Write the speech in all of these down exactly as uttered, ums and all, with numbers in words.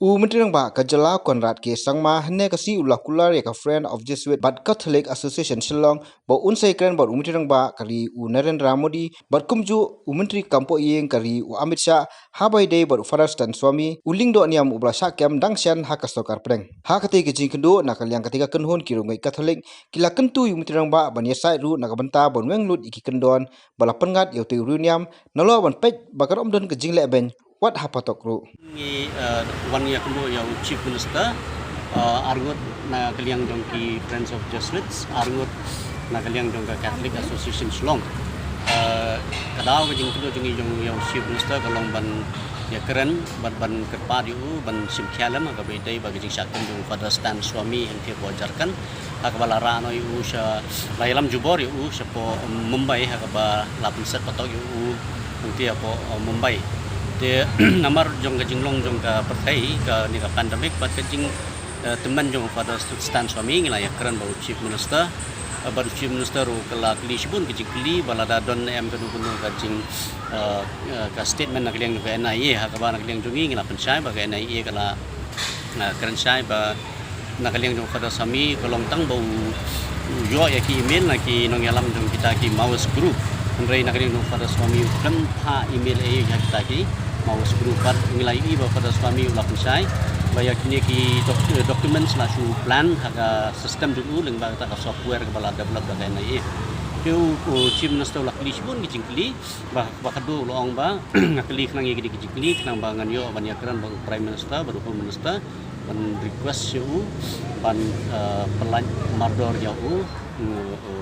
U Myntri Rangbah ka jylla Conrad K Sangma hynne ka sngi u la kular ïa ka Friend of Jesuit bad Catholic Association Shillong ba un sa ïakren bad u Myntri Rangbah ka ri u Narendra Modi bad kumjuh u Myntri kam poh ïing ka ri u Amit Shah, haba ïadei bad u Father Stan Swami, u lyngdoh niam uba la shah kem dang shen ha ka sorkar pdeng. Ha katei ka jingkynduh na ka liang katei ka kynhun ki riewngeit Katholik ki la kyntu ïa u Myntri Rangbah ban ïasaid ruh na ka bynta ban weng lut ïa ki kyndon ba la pynngat ïa utei u riewniam, nalor ban peit ba kan ym don ka jinglehbeiñ wat ha phatok ruh. Ngi, eh, wan ïakynduh ïa u Chief Minister, eh, arngut na ka liang jong ki Friends of Jesuits, arngut na ka liang jong ka Catholic Association Shillong. Eh, ka daw ka jingkynduh jong ngi jong ïa u Chief Minister ka long ban ïakren, ban, ban kyrpad ïa u ban shim khia lem ha kaba ïadei bad ka jingshah kem jong u Father Stan Swami hangtei hapoh Jharkhand, ha kaba la rah noh ïa u sha, la ïalam jubor ïa u shapoh Mumbai, ha kaba la pynset patok ïa u hangtei hapoh, eh, Mumbai. Te namar jong ka jinglong jong ka pyrthei kane ka pandemic bad ka jing, eh, tymmen jong u Father Stan Swami, ngi la ïakren bad u Chief Minister, eh, bad u Chief Minister ruh ka la kylli shibun ki jingkylli ba lada don ne em kano kano ka jing, eh, eh, ka statement na ka liang jong ka N I A, ha kaba na ka liang jong ngi ngi la pynshai ba ka N I A ka la, eh, kren shai ba na ka liang jong u Father Swami ka long tang ba u, u ïoh ïa ki email na ki nongïalam jong kita ki Maoist group. Hynrei na ka liang jong u Father Swami u khlem phah email ei ïa kita ki Maoist group. Bad ngi la ïohi ba u Father Swami u la pynshai ba ïa kine ki doc-, documents la shu plan ha ka system jong u lyngba kata ka software kaba la develop da ka N I A. Te u, u Chief Minister u la kylli shibun ki jingkylli ba, ba ka dei u la ong ba nga kylli khnang ïa kine ki jingkylli khnang ba ngan ïoh ban ïakren bad u Prime Minister bad u Home Minister ban request ïa u ban, eh, pyllait mardor ïa u, u, u,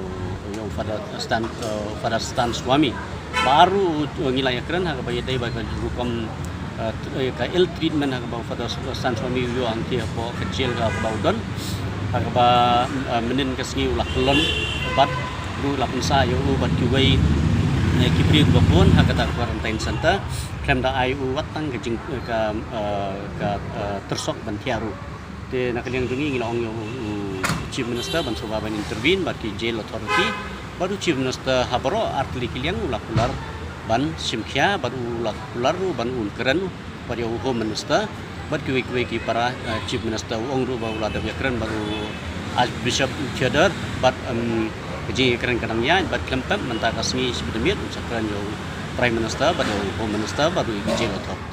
ïa u Father Stan, eh, Father Stan Swami. Ba ar ruh, eh, ngi la ïakren ha kaba ïadei bad ka rukom, eh, t-, eh, ka ill treatment ha kaba u Father Stan Swami u ïoh hangtei hapoh ka jail kaba u don. Ha kaba, eh, mynnin ka sngi u la kyllon bad ruh la pynsah ïa u bad kiwei, eh, ki briew kiba bun ha kata ka quarantine center. Khlem da ai u wat tang ka jing, eh, ka, eh, ka, eh, tyrsok ban thiah ruh. Te na ka liang jong ngi ngi la ong ïa u, u Chief Minister ban sngewbha ban intervene bad ki jail authority. Bad u Chief Minister ha baroh artylli ki liang u la kular ban shim khia bad u la kular ruh ban un kren bad ïa u Home Minister bad kiwei kiwei ki para, eh, Chief Minister. U ong ruh ba u la dep ïakren bad u Archbishop Theodore bad, em, ka jingïakren ka dang ïaid bad khlem pep mynta ka sngi shi bad miet un sa kren ïa u Prime Minister bad ïa u Home Minister bad ïa ki jail authority.